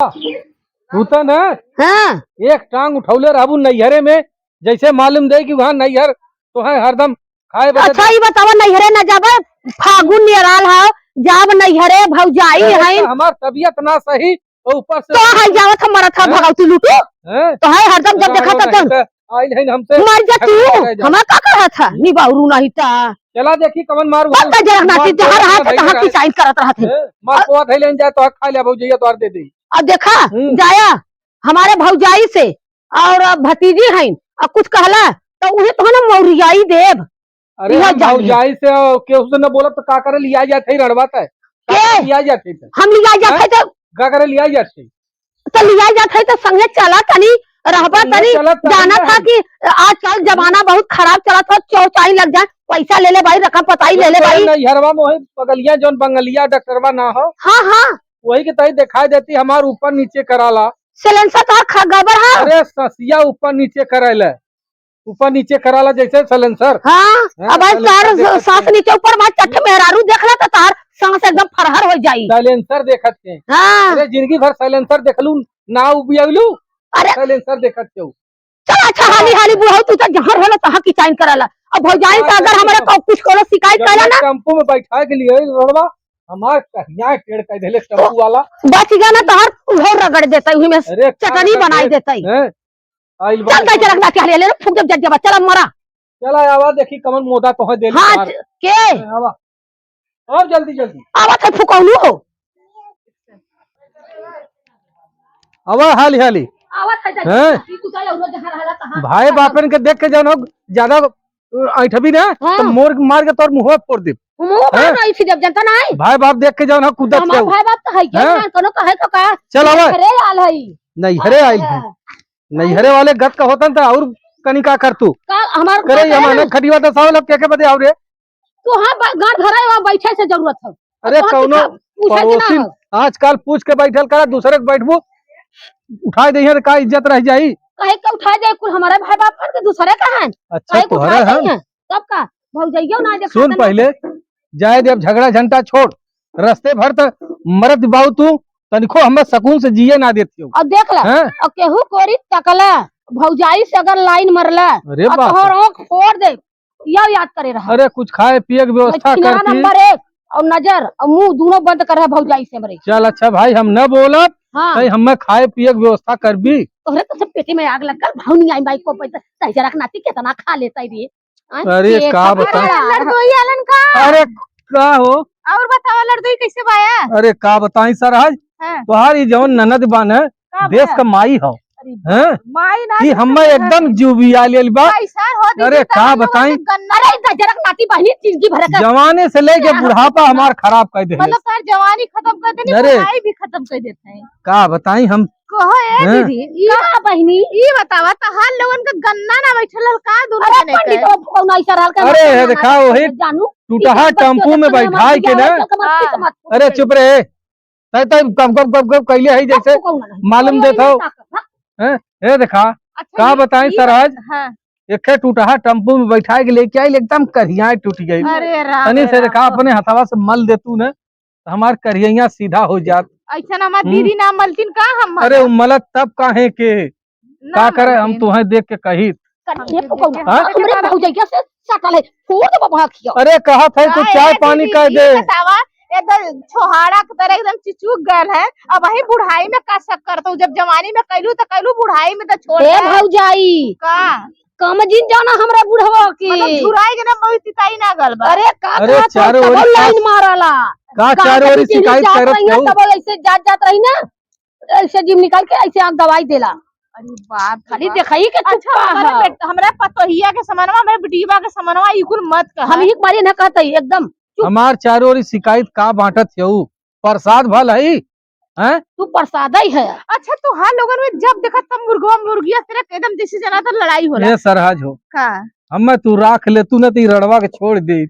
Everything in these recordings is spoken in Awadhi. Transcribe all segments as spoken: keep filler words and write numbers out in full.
तू तो ना हाँ। एक टांग उठौले रहबू नैहरे में, जैसे मालूम दे कि वहाँ नैहर तो है हरदम खाए बदे अच्छा, ई बतावा, नैहरे न जाबे, फागुन नियराल हो, जाब नैहरे, भौजाई अरे, है। तो हमार तबीयत ना सही, और ऊपर से तो है जावत हम मरत है हैं? भगवती लूटू। हैं? तो है हरदम जब देखा रहना तब नहीं तो आइल है हमसे मर जा तू, झगड़ा करे जा। हमार का कहत है? निबारू नहीं ता। चला देखी कवन मारू बस है। का जरा नाती मार जहाँ कोआ रहा था, धइले तहाँ रहे। किचाइन करत रहत है। हैं? मार कोआ धइले जाए तो खा ले भौजैया तो आर दे दे। अब देखा, हम्म। जाया, हमारे भौजाई से और भतीजी हईन, और कुछ कहला तो उहे तो है ना मौरियाई देब। अरे इहो हम जान ले। भौजाई से और केहू से न बोलब तो का करे लिया जात है रड़वा तय? का के? करे लिया जात है तो? हम लिया जात हैं? है तो का करे लिया जात है? तो लिया जात है तो संगे चला तनी, रहबा संगे तनी, चलत तनी जाना ना था है। कि आजकल जमाना बहुत खराब चलत हो, चौचाई लग जाए, पैसा ले ले भाई, रकम पताई ले ले जब तोरे भाई। नैहरवा में वही पगलिया जौन बंगलिया डॉक्टरवा ना हो, हाँ, हाँ। वही के तही दिखाई देती हमार ऊपर नीचे कराला। सिलेंसर तोहर खा गड़बड़ है। अरे ससिया ऊपर नीचे कराला, ऊपर नीचे कराला जैसे सिलेंसर। हाँ, हैं, अब आज सिलेंसर तार देखत सास के। नीचे ऊपर बात चट्ठ मेहरारू देखला तो तार सांस एकदम फरहर हो जाई। सिलेंसर देखत के। हाँ। अरे जिंदगी भर सिलेंसर देखलू, ना उबियलू। अरे। सिलेंसर देखत के। चल अच्छा, हाली हाली बुढ़ऊ, तू तो जहाँ रहला तहाँ किचाइन कराला। अब भौजाई से अगर हमरा को कुछ कोनो शिकायत जब कहला मैं ना। टेम्पू में बैठा के लिए रोडवा, हमार कहिया टेढ़ कर देले टेम्पू वाला। बच गया ना तोहर उहो रगड़ देता, उही में अरे, का चटनी रगड़ बनाई दे? देता। हैं? आइल चल, बानी। कहीं जरक ना, चल, ले, ले, फूक जब जब जब, चल, अब मरा। चल, आवा, देखी कमन मोदा तोहे देली हाँ, तार। के? हैं, आवा। आवा जल्दी, जल्दी। आवा, थे फुकौलू हो। आवा, हाली, हाली। आवा, थे, थे, हैं? तू चल, उरो जहाँ रहला, तहाँ। भाई बापन के देख के जान हो, ज्यादा ऐठबी ना, हाँ। तो मोर मार के तोर मुंह फोड़ दे। मुंह हैं? मार नहीं थी जब जनता ना है। भाई बाप देख के जान हो, कूदत हमार जाऊ। भाई बाप तो है क्या हैं? ना, कोनो कहे तो का? चल, आवा। घरे आल है। नहीं, घरे आइल है। हाँ। नैहरे वाले गत का होतन त और कनी का कर तू? का हमार करे का ये माने करे? खटिया तो साव लग के, के बदे आओ रे। तू हाँ ब-, गाड़ धरा है, वहाँ बैठे से जरूरत है। अरे तोहर कौनो पूछा, पूछा के ना पड़ोसिन हो। आजकल पूछ के बैठल करा, दूसरे के बैठबू, उठाए दे तो का इज्जत रह जाई? कहे के उठाए दे, कुल हमारे भाई बाप के दूसरे का है। अच्छा, कहे के तोहरे उठाए हैं? दे हैं। तब का? भौजइयो ना देखा सुन तनी। पहले, जाए दे, अब झगड़ा झंटा छोड़, रस्ते भर त मरत बाऊ तू, तनिको हमें सुकून से जिए ना देती हो। और देख ला, हैं? और केहू कोरी तकला, भौजाई से अगर लाइन मरला, अरे और बाप तोहर रे। आँख फोड़ दे, यह याद करे रहा। अरे कुछ खाए पिए के व्यवस्था किनारा करती। नंबर एक, और नजर और मुंह दोनों बंद कर रहा भौजाई से हमरे। चल अच्छा भाई, हम न बोलब, हाँ। तई हमें खाए पिए के व्यवस्था करबी। तोहरे तो सब पेटे में आग लग गल, भाव नहीं आई माई को पैसा, तई जरा नाती कितना खा लेता है रे। आय, अरे, ये का खबर बताई? है। लड़कोई आलन का? अरे, का हो? और बतावा, लड़कोई कैसे बाया? अरे, का बताई सर, आज हाँ। तोहार ई जवन ननद बान है, का देश बा? का माई हो। अरे, हैं? माई ना ई तो हम्मे है। एकदम जुबिया लेल बा। भाई सर हो, दीदी, अरे, तो का हम लोगन बताई? के गन्ना अरे, इतना जरक नाती बहिनी, जिंदगी भर का जवाने से लेके हाँ। बुढ़ापा हमार खराब कर देले। मतलब, तार जवानी खत्म कर देनी, अरे। पढ़ाई भी खत्म कर देते हैं। का बताई हम? कहो ए हैं? दीदी, ई का बहिनी? ई बतावा, तहार लोगन के गन्ना ना बैठल रहल का, दूर अरे, से लेके? पंडित बाबू कौन ऐसा रहल का अरे, मतलब हे ना देखा, ना वही जानू, टूटहा ई सब टेम्पू में बच्चा बैठाई के ना। मत, मत, मत, मत, अरे, चुप रहे। तै, तै गप, गप, गप, गप कैले है जैसे बापू कौन है? मालूम अरे, देत अरे, हो। ताकत, हाँ? हैं? ए देखा, अच्छा, का ये, बताई ये सर आज? हाँ। एक ठे टूटहा टेम्पू में बैठाए के लेके आइल, एकदम करियाए टूट गई। अरे राम तनी रे से राम। देखा, अपने हथवा से मल दे तू न, तो हमार करिया सीधा हो जात। ऐसा हमार हम्म। दीदी ना मलतीन का हम अरे, मलत? उ मलत तब काहे के? ना का करे, हम मलतीन। तुहें देख के कही। करिया फुकौना। हाँ? हमरे भौजैया से सटल है, फोड़ देबो बहकिया। अरे, कहत है, तू का चाय ए पानी दीदी, कह ई दे। बतावा, एकदम छोहाड़ा के तरह एकदम चिचुक गल है। अब वही बुढ़ाई में का शक करत हूँ, जब जवानी में कैलू तो कैलू, बुढ़ाई में तो छोड़ ए दे। भौजाई, का? कम जिन जाना हमरा बुढ़वा के। मतलब झुराई के ना बहुत तिताई ना गल बा। अरे का अरे कहत हो, चारों तबो ओरी लाइन का, मारला। का गाँव चारों के ओरी बीच में शिकायत जात करत रही ना, हो? तबो ऐसे जात जात रही ना, ऐसे जीभ निकाल के ऐसे आग दवाई देला। अरे बाप रे खाली बाप। देखाई के अच्छा, चुप्पा हमारे है। बेट-, हमरा पतोहिया के समनवा, हमरे बिटिया के समनवा, ई कुल मत कहा। हम ही मारे ना कहते एकदम चुप। हमार चारों ओरी शिकायत का बांटत हऊ? प्रसाद भल हई, हैं? तू प्रसाद ही है। अच्छा, तू हर लोगन में जब देखा तब मुर्गवा मुर्गिया तेरे एकदम जैसे जना तो लड़ाई होला। ए सरहज हो। का? हमें तू राख ले, तू न तो ई रड़वा के छोड़ दे।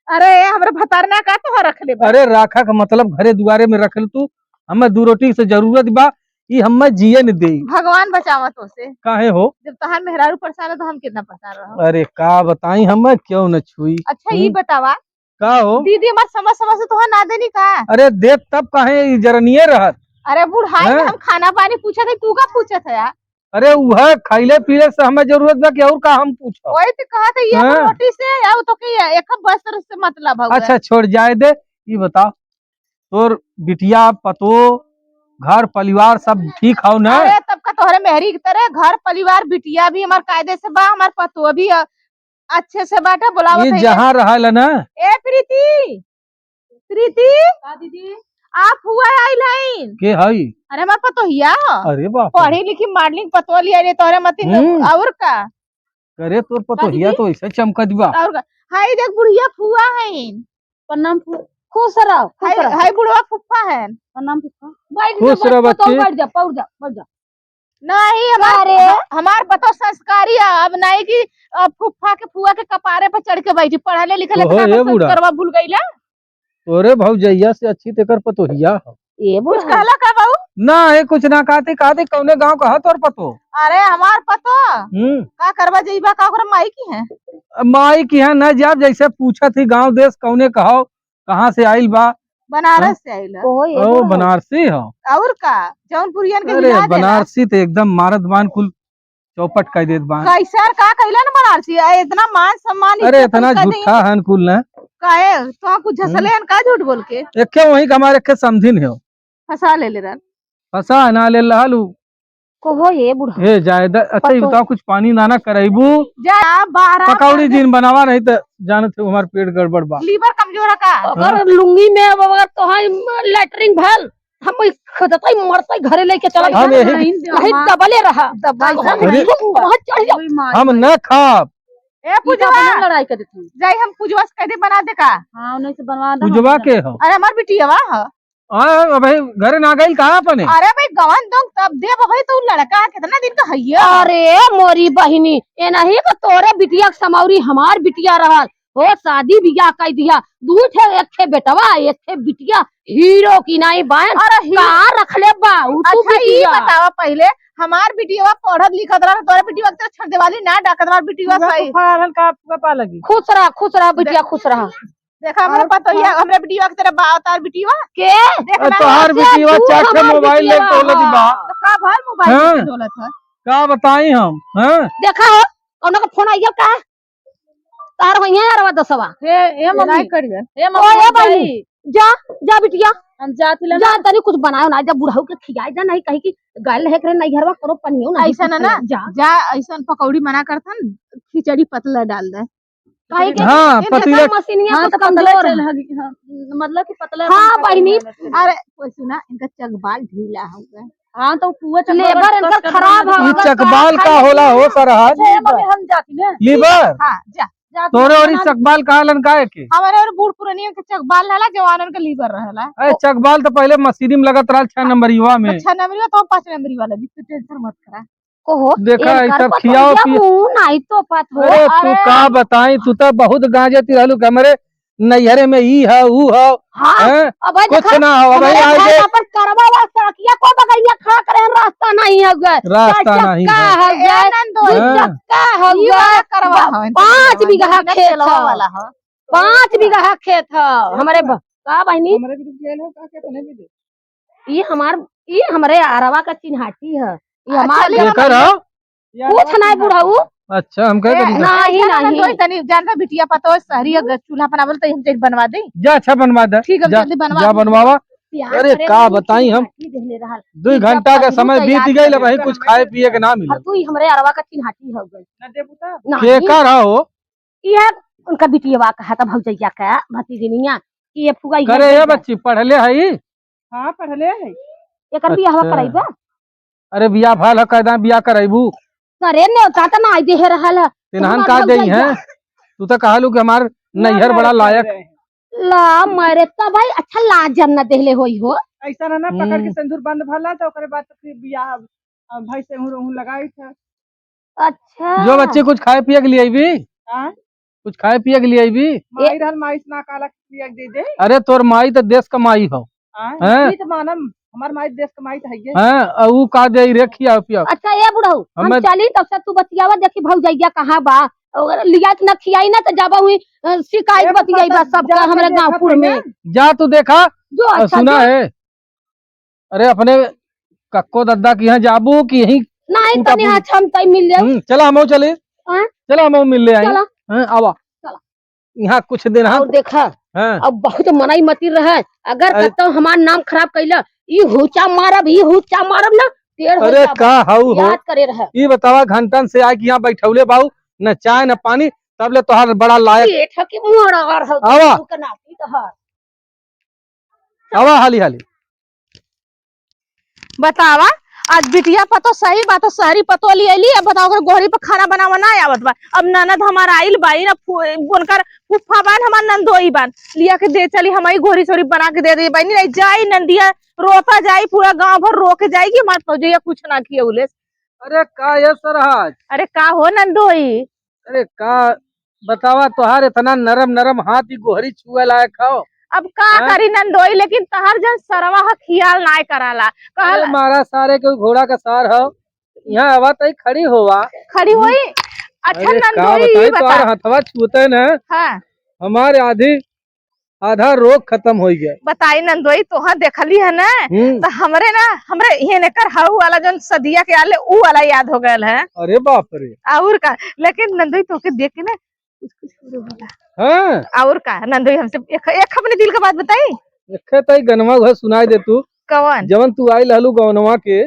अरे, हमरे भतार ना का तोहार रख ले बा? अरे, राखा का मतलब घरे दुआरे में रख ले तू, हमें दू रोटी से जरूरत बा, ई हमें जिए न दे। भगवान बचावा तो से। काहे हो? जब तहार मेहरारू परेशान है तो हम कितना परेशान रहो। अरे, का बताई, हमें क्यों न छुई? अच्छा, हम्म। ई बतावा, का हो? दीदी हमार समझ समझ से तोहार ना देनी का? अरे, देत तब काहे ई जरनिये रहत? अरे बुढ़ाई में हैं? हम खाना पानी पूछत है, तू का पूछत है यार? अरे उहे खइले पीले से हमें जरूरत बा कि और का हम पूछब? वही तो कहत है, ये हैं? रोटी से या तो के एक वस्त्र से मतलब है। अच्छा छोड़ जाए दे, ई बता, तोर बिटिया पतो घर परिवार सब ठीक हौ न? अरे तब का तोहरे मेहरी की तरह घर परिवार बिटिया भी हमार कायदे से बा, हमार पतो भी अ, अच्छे से बाटे, बोलावत ये है। जहाँ रहल है ना। ए प्रीति, प्रीति, का दीदी? आप हुआ आइल हईन? के हई? अरे हमार पतोहिया ह। अरे बाप रे। पढ़ी लिखी मॉडलिंग पतोह लिया रे तोहरे मतिन हम्म। और का? अरे तोर का पतोहिया दीदी? तो ऐसे चमकत बा। और का? हाय देख बुढ़िया फुआ हईन। प्रणाम फु-, खुश रहो, खुश हाय, रहो। हाय बुढ़वा फुफ्फा है। प्रणाम फुफ्फा। बैठ जा, खुश रहो बैठ, पतोह बच्ची। बैठ जा, पौर जा, बैठ जा। नहीं, हमार, अरे। ह-, हमार पतोह संस्कारी है, अब नहीं कि, अ, फुफ्फा के फुआ के कपारे पर चढ़ के बैठी, पढ़ले लिखले ओहो, कितना ये बूढ़ा। संस्कारवा भूल गईला। तोरे भौजैया से अच्छी तेकर पतोहिया ह। ए कुछ बुढ़ा। कहला का बाऊ? ना, ए कुछ ना कहती, कहती कौने गाँव का ह तोर पतो? अरे हमार पतो। हम्म। का करबा जइबा का ओकरा माई की है? अब माई की है ना जाब, जैसे पूछत ही गाँव देश कौने कहो, कहाँ से आइल बा? बनारस हाँ? से आइल ह। ओहो, ए ओ, बुढ़ा। बनारसी हो। और का? जौनपुरियन के अरे, हिला देला। बनारसी तो एकदम मारत बान कुल। चौपट कर देत बान। कैसे और का कैला न बनारसी? आ, इतना मान सम्मान अरे, इज्जत इतना हम कर दें। झूठा हन कुल न। काहे? तो कुछ हम्म। झसले हन का झूठ बोल के? एक के वहीं का हमारे एक के समधिन है। फंसा ले ले रहन। फंसा ना ले रहल उ। कहो हे बुढ़ा। हे जायदा, अच्छा, ई पतो बताओ, कुछ पानी दाना करैबू? जा, बारह पकौड़ी बजे। दिन बनावा, नहीं तो जानत हो हमार पेट गड़बड़ बा। लीवर कमजोर है का? अगर हाँ। लुंगी में अब अगर तोहार लैट्रिन भल, हम ई खदतई मरतई घरे लेके चला हम जाई। यही नहीं, नहीं, दबले रहा। दबल हम जाई। अरे। वहाँ चढ़ जा। हम न खाब। ए, ई तो पूजवा। अपने लड़ाई कर देती। जाई हम पूजवा से कह दे बना दे का? हाँ, उन्हीं से बनवा दे, पूजवा हम के हो? अरे, हमार बिटियावा ह। आ, अबे घरे ना गइल का अपने? अरे भाई, गवन दो तब दे, अबे तू लड़का है, कितना दिन का हइया। अरे, मोरी बहिनी, ए नहीं तो तोरे बिटिया के समौरी हमार बिटिया रहल। हो, शादी बियाह कइ दिया, दू ठे, एक ठे बेटवा, एक ठे बिटिया, हीरो की नाई बायन, अरे ही- का रख ले बा, उ तू अच्छा, ई बिटिया। बतावा पहिले, हमार बिटिया पढ़त लिखत रहा, तोरे बिटिया के छड़ देवाली ना डाकत, हमार बिटिया पूरा सही। फुफा रहल का, फुफा पा लगी। खुश रहा, खुश रहा बिटिया, देख, खुश रहा। देखा, हमरे और पतोहिया, का? हमरे बिटिया के तरफ बा, तार बिटिया। के? देख ए, ना, तोहार अच्छा, बिटिया तू चार ठे हमार मोबाइल बिटिया लेके टोलत बा। तो का भर मोबाइल हाँ। लेके टोलत है? का बताई हम, हाँ? देखा हो, कौनो का फोन आइया का? तार होइया यारवा दसवा। हे, ए मम्मी। लड़ाई करिया। ए ओ, मम्मी, ए हम बहिनी, जाई। जा, जा बिटिया। हम जात ही लेना। जा, तनी कुछ बनाओ ना, जब बुढ़ऊ के खियाई जा, नहीं कहीं कि गल है करे, नहीं घरवा करो पनियो ना, ऐसा कुछ ना, ना। करे, जा। जा, ऐसा पकौड़ी मना करथन, खिचड़ी पतला डाल दे। काहे के हाँ, इनके पतले। सब मशीनिया हाँ, कुछ तो पतले कमजोर चल है। हगी, हाँ, मतलब कि पतले हाँ, अपन बहिनी। पतले रहते हैं। अरे, कोई सुना, इनका चकबाल ढीला हो गया। हाँ, तो पुआ चकबाल लेबर बस इनकर कर खराब देना। है, ई अगर चकबाल का का खाई होला हो सरहज? अच्छा, ये मम्मी हम जाती ना। लीवर? हाँ, जा, जा, तोरे जा, और ई बना दे। चकबाल का लन का है के? हमारे और बूढ़ पुरानियों के चकबाल रहला, जवानन के लीवर रहला। अरे, चकबाल तो पहले मशीनी में लगत रहल, छह नंबरी में। अच्छा, नंबरी तो पाँच नंबरी वाला, जिससे टेंशन मत करा। कहो, देखा, एनकर ई सब खियाओ पतोहिया पियो। मुंह नाई तोपत हो। अरे, तू अरे। का बताई, तू तो बहुत गांजे ती रहलू कि हमरे नैहरे में ई है, ऊ है, हाँ, हैं? अब कुछ देखा, ना हो, अब हमरे आई घर जे। का पर करवा वाला सड़किया को बगलिया खड़ा करे हैं, रास्ता नहीं है गए। रास्ता चार नहीं चक्का है। है ए, गए, नंदोई। दू हाँ। चक्का है ई गए। वाला करवा बा-, है, इनका पाँच करवा, बीघा इनका खेत तेलवा है। वाला है। पाँच बीघा खेत है। हमरे ब-, का बहिनी? हमरे भी रुक गए हो, का के अपने भी दे। ई हमार, ई हमरे अरवा का चिन्हाटी है। ई अच्छा, हमार ले एकर हमार ह? कुछ नाई बुढ़ऊ। अच्छा, हम कहे ए, करी ना। नहीं, ऐसा ना नहीं। तो तनी जानता बिटिया पतो है, शहरी अगर चूल्हा बनावल तो हम चीज बनवा दे। जा, अच्छा बनवा दे। ठीक है, जा, जल्दी बनवा जा दे। बनवावा। प्यार अरे, करे का वाली बताई हम? चिन्हाटी देहले रहल। दू घंटा का समय बीत गइल, अबहीं कुछ खाए पिए के ना मिलल। अब तू ही हमरे अरवा का चिन्हाटी हो गई। ना देबू त? नहीं। केकर ह हो? इहे उनका बिटियवा कहा था भौजैया का, भतीजिनिया, कि ये फुआ इहे करे, ये गई बा। बच्ची पढ़ले हई? हाँ, पढ़ले हई। एकर बियाहवा अच्छा। कराइबा? अरे, बियाह भल ह, कायदा बियाह कराइबू? करे, नेवता त ना देहे रहल ह। तिनहन हमार का देई भौजैया। हैं? तू तो कहलू कि हमार ना, नैहर ना, बड़ा ना, लायक। ना। ला, मरे त भाई, अच्छा, लाज जब न देहले होई हो। ऐसा ना, ना, पकड़ के हम्म। सिंदूर बंद भला, तो ओकरे बाद तो फिर बियाह, अ, भाई से हूँ, हूँ लगाई था। अच्छा। जो बच्ची कुछ खाए पिए के लिए अइबी? हाँ? कुछ खाए पिए के लिए अइबी? माई ए- रहल, माई से ना काला पिए के दे दे। अरे तोर माई तो देश का माई हो। हाँ? हैं? ई तो मानम, हमार माई देश का माई तो है ये। हैं? आ ऊ का दे रे खिया पिया? अच्छा ए बुढ़ऊ, हम हमें चली तब से तू बतियावा देखी भौजैया कहाँ बा। अगर लिया के ना खियाई ना तो जाबा हुई, अ, शिकायत ए बतियाई बा सबका जाके हमरे देखा गाँवपुर में। पहले। जा तू देखा। जो और अच्छा सुना जो है, अरे, अपने कक्को दद्दा के यहाँ जाबू कि यहीं नहीं, उनका तनी पूछ- अच्छा हम तई मिल जाऊ। हम्म, चला, हमहू चली। हाँ? चला, हमहू मिल ले आई। चला। हाँ, आवा। चला। यहाँ कुछ दिन, हाँ? और देखा, हाँ। अब बहुत मनई मती रहे, अगर अरे। कतौ हमार नाम खराब कैला, ई हुचा मारब, ई हुचा मारब ना, टेढ़ हो अरे, जाबा। का हऊ हो? याद करे रहे। ई बतावा, घंटन से आके यहाँ बैठौले बाऊ, न चाय न पानी, तब ले तोहार बड़ा लायक। ये ठकी मोड़ और हो, आवा। तू के नाती तोहार। आवा हाली हाली। बतावा, आज बिटिया पतो सही बात है, शहरी पतो ले अइली, अब बताओ, अगर गोहरी पे खाना बनावा ना आवत बा। अब ननद हमार आइल बाइन, अब फु-, उनकर फुफ्फा बाइन, हमार नंदोई बाइन, लिया के दे चली, हम ही गोहरी सोहरी बना के दे दे बाइन। नहीं जाई नंदिया, रोता जाई, पूरा गांव भर रो के जाई कि हमार भौजैया कुछ ना खियौले। अरे का ये सरहज? अरे का हो नंदोई? अरे का बतावा, तोहार इतना नरम नरम हाथ, ई गोहरी छुए लायक हो? अब का हाँ? करी नंदोई, लेकिन तहार जन सरवा ह खियाल नाय कराला। कहल अरे मारा सारे के घोड़ा का सार हो, यहाँ आवा तई खड़ी होवा। खड़ी होई? अच्छा अरे का नंदोई, बताई, ई बता। तोहार हथवा छूते न, हाँ। हमारे आधी आधा रोग खत्म होइ गया। बताई नंदोई, तोहा देखली है ना, हम्म। तो हमरे ना, हमरे ये नेकर हऊ वाला जौन सदिया के आले, ऊ वाला याद हो गयल है। अरे बाप रे। और का, लेकिन नंदोई तोके देख के ना कुछ कुछ शुरू होला। हाँ। और का नंदोई, हमसे एक, एक अपने दिल का बात बताई। एक तई गनवा उहे सुनाई दे तू। कवन? जवन तू आइल हलू गवनवा के,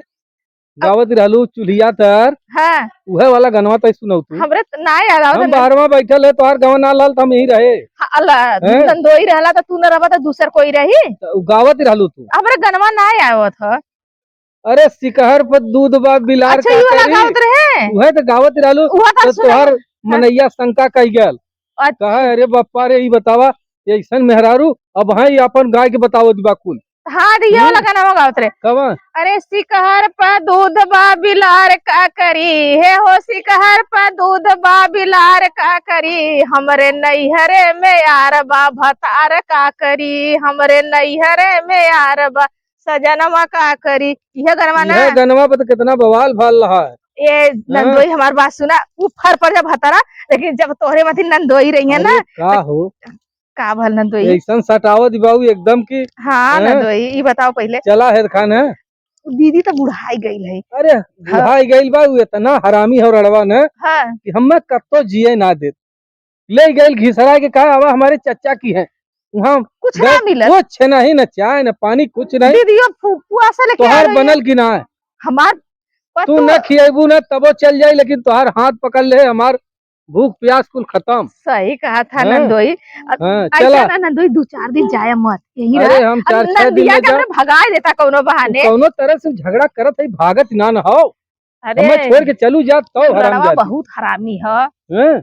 गावत रहलू चुल्हिया तर। हाँ। उहे वाला गनवा तई सुनऊ तू। हमरे त ना याद आवत हम है। बाहरवा बैठल है, तोहार गवन ना लाल त हम यहीं रहे। हाँ, अल्लाह, हैं? नंदोई रहला त तू न रहबा त दूसर कोई रही? त उ गावत रहलू तू। हमरे गनवा ना आवत ह। अरे सिकहर पर दूध बा बिलार अच्छा, का ई वाला करी। गावत रहे? उहे त गावत रहलू, उहे त त सुना। तोहार हाँ। मनैया शंका कई गल। अच्छा। कहा, "अरे बप्पा रे, ई बतावा, ऐसन मेहरारू, अब हाँ, ई अपन गाय के बतावत बा कुल।" हाँ, तो ये वाला हम्म। गाना गावत रहे। कवन? अरे सिकहर प दूध बा बिलार का करी, हे हो सिकहर प दूध बा बिलार का करी, हमरे नैहरे में यार बा भतार का करी, हमरे नैहरे में यार बा सजनवा का करी। यह गनवा ना? यह गनवा पर तो कितना बवाल भाल रहा है। ए, हाँ। नंदोई हमार बात सुना, ऊ फर पर जब भतारा, लेकिन जब तोहरे मथी नंदोई रही है ना, अरे का हो? का भल नंदोई? ऐसन सटावत बाऊ एकदम की। हाँ, हैं? नंदोई, ई बताओ पहिले। चला हेर खान है। दीदी तो बुढ़ाई गइल है। अरे, हाँ। बुढ़ाई गइल बा, उ इतना हरामी हो रड़वा न हाँ। कि हमें कत्तो जिए ना देत। ले गइल घिसरा के कहा, "अब हमारे चचा की है।" वहाँ कुछ ना गए, मिलल। कुछ नहीं, न चाय, न पानी, कुछ नहीं। दीदियो फु-, फुआ से लेके आ तोहार रही है। बनल कि ना? हमार तू पतो न खिएबू न, तबो चल जाई, लेकिन तोहार हाथ पकड़ ले, हमार भूख प्यास कुल खत्म। सही कहा था हाँ? नंदोई। अब हाँ, ऐसा चला। ना नंदोई, दो चार दिन जाए मत, यही अरे, रहा। हम अब चार छह दिन नंदिया में के जा-, हमने भगाए देता कौनो बहाने। कौनो तरह से झगड़ा करत है, भागत ना न हो। अरे, हमें छोड़ के चलू जा, तो लड़वा हरामजादी। बहुत हरामी ह। हैं?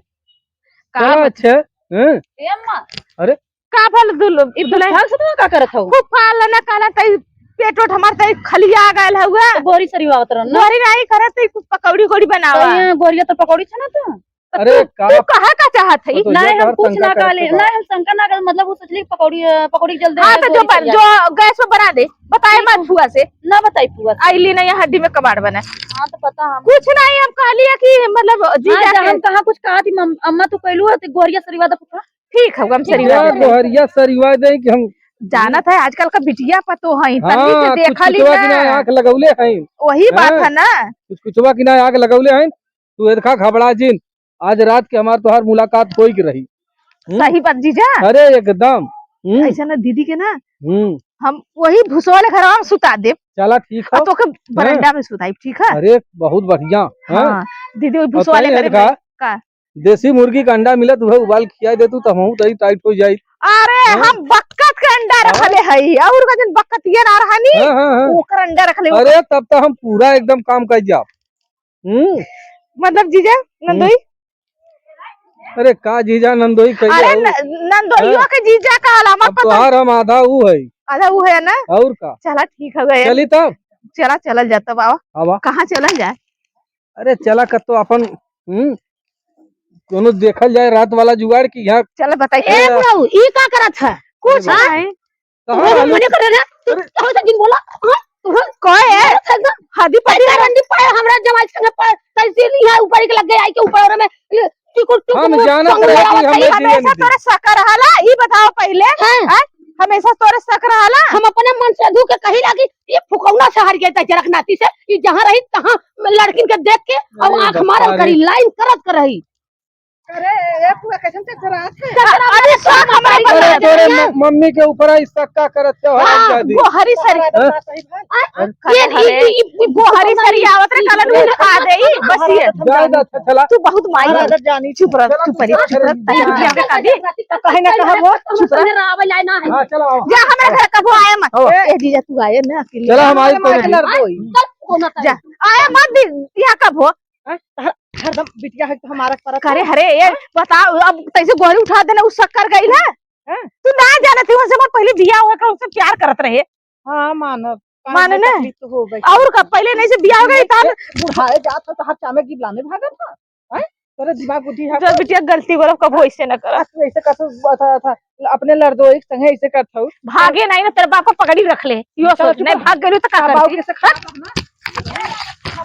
का चला, बत-, अच्छा, हैं? ए अम्मा। अरे, का भल दुल-, ई दुल्हन? फल से तुम का करत हो? खूब फल ना काला तई पेट ओट हमार तई खलिया गयल हउए। तो गोरी सरिवावत रहन ना? गोरी नहीं करत तई कुछ पकौड़ी उकौड़ी बनावा। तो ये गोरिया तो पकौड़ी छना तो? तो अरे तू, का तू कहा का चाहत है? तो नहीं, हम कुछ ना कहले, नहीं, हम शंका ना कहले, मतलब वो सोचली पकौड़ी, अ, पकौड़ी के जल्दी हाँ, है, तो जो गोरी बन-, सरिया। जो गैस पे बना दे, बताए ठीक मत है। फुआ से। ना बताई फुआ से। आइली नहीं हड्डी में कबाड़ बना। हाँ, तो पता हम कुछ नहीं, हम कहली है कि मतलब जीजा हाँ, के हम कहाँ कुछ कहा थी, मम-, अम्मा तू कहलू है, तो गोरिया सरिवा दे फुआ। ठीक है, हम सरिवा बिटिया देते हैं। गोहरिया सरिवा दे कि हम जानत है, आजकल का बिटिया पतो है, हाँ, तनी से देखा ली कुछ कुचवा की ना। ना आँख लगौले हैं। वही बात हाँ, है ना। कुछ कुचवा की ना आँख लगौले हैं, तू एदखा घबरा जिन, आज रात के हमार तोहार मुलाकात होई के रही। हम्म? सही बात जीजा। अरे एकदम। हम्म। ऐसा ना दीदी के ना, हम्म। हम वही भुसवा ले घरवा में सुता देब। चला ठीक है। और तोके बरंडा हाँ। में सुताई, ठीक है? अरे बहुत बढ़िया। हाँ। हाँ, दीदी वही भुसवा ले बताइए घरे में। का? का? देसी मुर्गी का अंडा मिलत, उहे उबाल खिया दे तू, तो हमहू तई टाइट हो जाई। अरे, हाँ? हम बक्कत के अंडा हाँ? रखले हई, और का जन बक्कत ये ना रहनी, हाँ, हाँ, हाँ। ओकर अंडा रखले, अरे, ओकर तब तो हम पूरा एकदम काम कर जाब। हम्म। मतलब जीजा, हम्म। नंदोई? अरे, का जीजा नंदोई कहिए अरे, हो? न-, नंदोइयो हाँ? के जीजा का अलावा अब पता तोहार हम आधा ऊ है। आधा ऊ है ना? और का? चला, ठीक हो गया। चली तब? चला, चलल जा तब, आवा। आवा। कहाँ चलल जाए? अरे चला कत्तो अपन, हम्म, कोनो देखल जाए रात वाला जुगाड़ कि यहाँ चल बताई। ए अरे बुढ़ऊ, ई का करत है? कुछ हाँ? नहीं। कहाँ तोहरे रहलू? मने करे रे, तू अरे। तोहरे से जिन बोला, हाँ? तोहरे कहे? मारत है ना? हदी पदी ऐसा रंडी पाए हमरा जमाई संगे पाए, तैसे नहीं है ऊपर के लग गए, आई के ऊपर में, ये, टिकुर, टिकुर हम में जानत संग रहे लगा कि बताई। हमें हमेशा जिए नहीं तोरे शक रहला, ई बताओ पहिले, हाँ। हाँ? हमेशा तोरे शक रहला। हम अपने मन से धू के कही लागी, ये फुकौना से हर गया जरक नाती से, ये जहाँ रही तहाँ लड़किन के देख के और अरे आँख मारल करी, लाइन करत करही। अरे, ये पूरा कैसन चक्कर आत है? चक्कर अरे, आत है, सब हमारी अरे, गलती तोरे है। म-, मम्मी के ऊपर आई शक का करत हो, हाँ, हरामजादी। गोहरी सरी। हाँ? ये, अरे। ये, ये, ये गोहरी सरी आवत रे, कलन में खा देई, बस ये। जाए दा, अच्छा, चला। तू बहुत माई है। चुप रह, चुप रह, चुप रह। तू बिटिया के का दी? कहे ना कहा वो, चुप रह। हाँ, चला, आओ। जा, हमारे घर कबो आए मत। आओ। ए, जीजा, तू आए ना अकेले। चला, हम आए, कोई नहीं। जा, आए मत दी, यहाँ कबो। हैं? हर-, हरदम बिटिया है तो हमारा करत करे, है। अरे, ये हैं? बताओ, अब तैसे गोहरी उठा देना, उ शक कर गई है। हैं? तू ना जानत ही, उनसे हमार पहले बियाह हुआ का, उनसे प्यार करत रहे। हाँ, मानब। माने ना? तकलीफ तो हो गई। और का, पहले नहीं से बियाह हो गई, तब बुढ़ाए जात हो तो हर चामे गिबलाने भागत था। हैं? तोरे दिमाग बुद्धि है जब कोई? बिटिया गलती करब, कबो ऐसे न करब। तू ऐसे करत हो, था, था, अपने लड़दोई के संगे ऐसे करत हो। भागे नहीं ना, तेरे बाप को पकड़ी रख ले। यो चल, सोच, चुप नहीं रह। भाग गेलू तो का हाँ, बाबू करती? कैसे खा